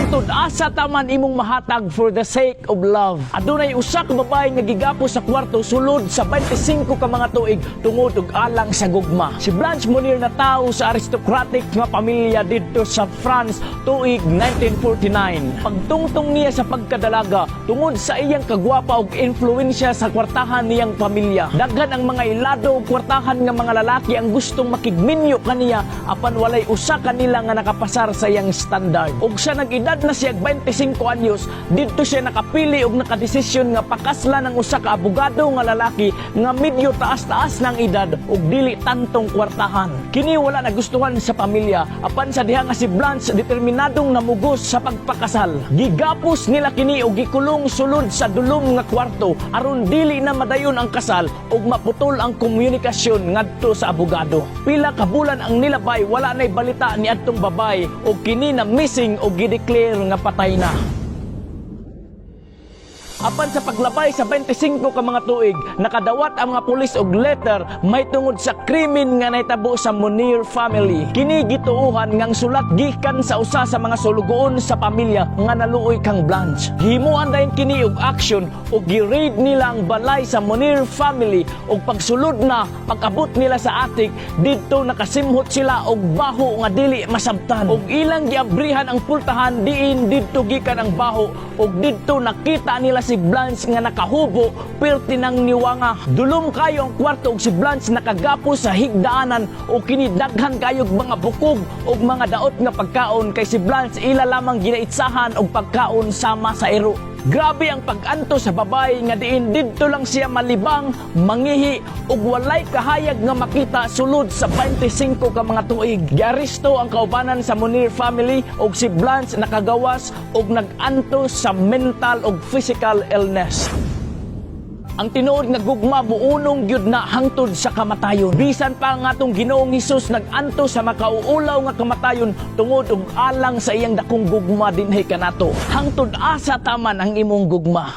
Hangtod asa taman imong mahatag for the sake of love? Adunay usa ka babae nga gigapos sa kwarto sulod sa 25 ka mga tuig tungod og alang sa gugma. Si Blanche Monnier natawo sa aristocratic nga pamilya didto sa France tuig 1949. Pagtungtong niya sa pagkadalaga, tungod sa iyang kagwapa og influensya sa kwartahan niyang pamilya, daghan ang mga ilado og kwartahan nga mga lalaki ang gustong makigminyo kaniya, apan walay usa kanila nga nakapasar sa iyang standard. Ug sa nag-edad na siya 25 anyos, didto siya nakapili og nakadesisyon nga pakaslan ang usa ka abogado nga lalaki nga medyo taas-taas ng edad ug dili tantong kwartahan. Kini wala nagustuhan sa pamilya, apan sa diha nga si Blanche determinadong namugos sa pagpakasal, gigapos nila kini og gikulong sulod sa dulom nga kwarto aron dili na madayon ang kasal ug maputol ang komunikasyon ngadto sa abogado. Pila ka bulan ang nilabay, wala nay balita ni adtong babay ug kini na missing og gideclare nga patay na. Apan sa paglabay sa 25 ka mga tuig, nakadawat ang mga pulis og letter may tungod sa krimen nga nahitabo sa Monnier family. Kini gituohan ngang sulat gikan sa usa sa mga sulugoon sa pamilya nga naluoy kang Blanche. Gihimuan dayon kini og action ug gi-raid nila ang balay sa Monnier family, ug pagsulod na, pag-abot nila sa attic, didto nakasimhot sila og baho nga dili masabtan. Ug ilang giabrihan ang pultahan diin didto gikan ang baho, ug didto nakita nila si Blanche nga nakahubo pirti nang niwanga. Dulom kayo ang kwarto ug si Blanche nakagapos sa higdaanan, ug kini daghan kayog mga bukog ug mga daot nga pagkaon kay si Blanche ila lamang ginaitsahan og pagkaon sama sa iro. Grabe ang pag-anto sa babae nga diin didto lang siya malibang, mangihi ug walay kahayag nga makita sulod sa 25 ka mga tuig. Giaresto ang kaubanan sa Monnier family ug si Blanche nakagawas ug nag-antos sa mental ug physical illness. Ang tinuod nga gugma muunong gyud na hangtod sa kamatayon. Bisan pa nga atong Ginoong Hesus nag-antos sa makauulaw nga kamatayon tungod og alang sa iyang dakong gugma dinhi kanato. Hangtod asa taman ang imong gugma?